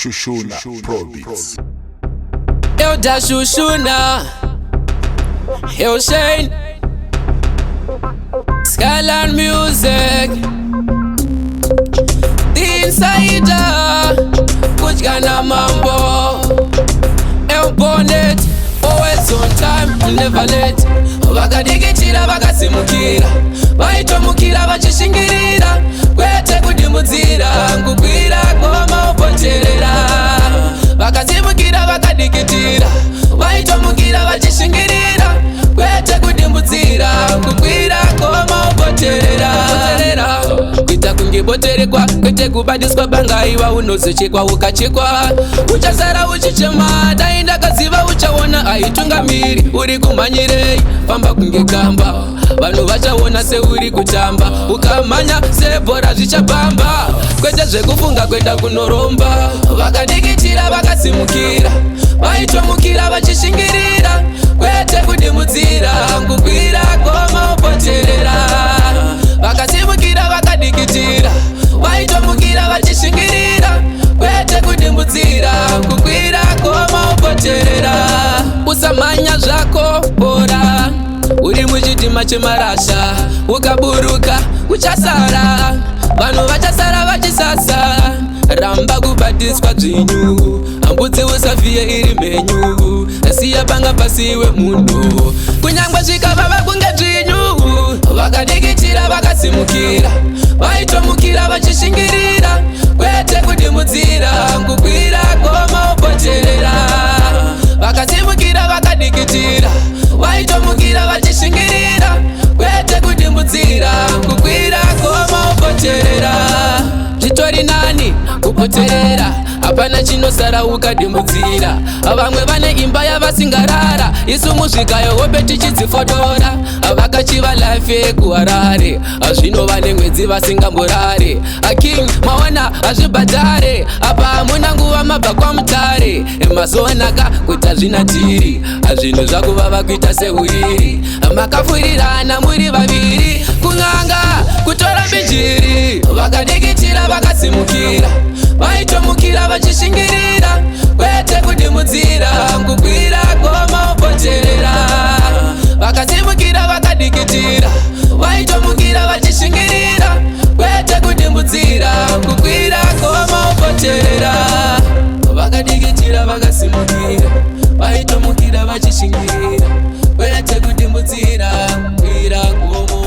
Shushuna Pro Beats. Elder Shushuna, El Shane, Skyline Music, The Insider, Kudya Mambo, El Bonnet, always on time, never late. Vakadikitira, vakasimukira, vaitomukira vachishingirira, kwete kudimudzira, kukwira goma upoterera. Vakasimukira, vakadikitira, vaitomukira vachishingirira, kwete kudimbudzira, kukwira goma upoterera. Kuita kunge boterekwa, kwete kubatiswa bangaiwa, unozochekwa. Ukachekwa uchasara uchichema, dai ndakaziva. Uchaona aitungamiri, uri kumhanyirei? Famba kunge kamba, vanhu vachaona seuri kutamba. Ukamhanya sebhora zvichabhamba, kwete zvekufunga kuenda kunoromba. Vakadikitira, vakasimukira, vaitomukira vachishingirira, kwete kudimudzira, kukwira goma upoterera. Vakasimukira, vakadikitira, vaitomukira vachishingirira, kwete kudimbudzira, kukwira goma upoterera. Usamhanya zvako bhora uri muchitima chemarasha, ukaburuka uchasara, vanhu vachasara vachisasa. Ramba kubatiswa dzvinyu, mbudzi usavhiye iri mhenyu. Siya panga pasiwe munhu, kunyangwe zvikavava kunge dzvinyu. Vakadikitira, vakasimukira, vaitomukira vachishingirira, kwete kudimudzira, kukwira goma upoterera. Vakasimukira, vakadikitira, vaitomukira vachishingirira, kwete kudimbudzira, kukwira goma upoterera. Zvitori nani kupoterera, hapana chinosara ukadimbudzira. Vamwe vane imba yavasingarara, isu muzvikayo hope tichidzifodora. Vakachiva life yekuHarare, zvino vane mwedzi vasingamborare. King maona hazvibhadhare, apa hamuna nguva, mabva kwaMutare. Mazoonaka kuti hazvina dhiri, zvinhu zvakuvava kuita seuriri. Makafurirana muri vaviri, kun'anga kutora mbijiri. Vakadikitira, vakasimukira, vaitomukira vachishingirira, kwete kudimudzira, kukwira goma upoterera. Vakasimukira, vakadikitira, vaitomukira vachishingirira, kwete kudimbudzira, kukwira goma upoterera. Vakadikitira, vakasimukira, vaitomukira vachishingirira, kwete kudimbudzira, kukwira goma.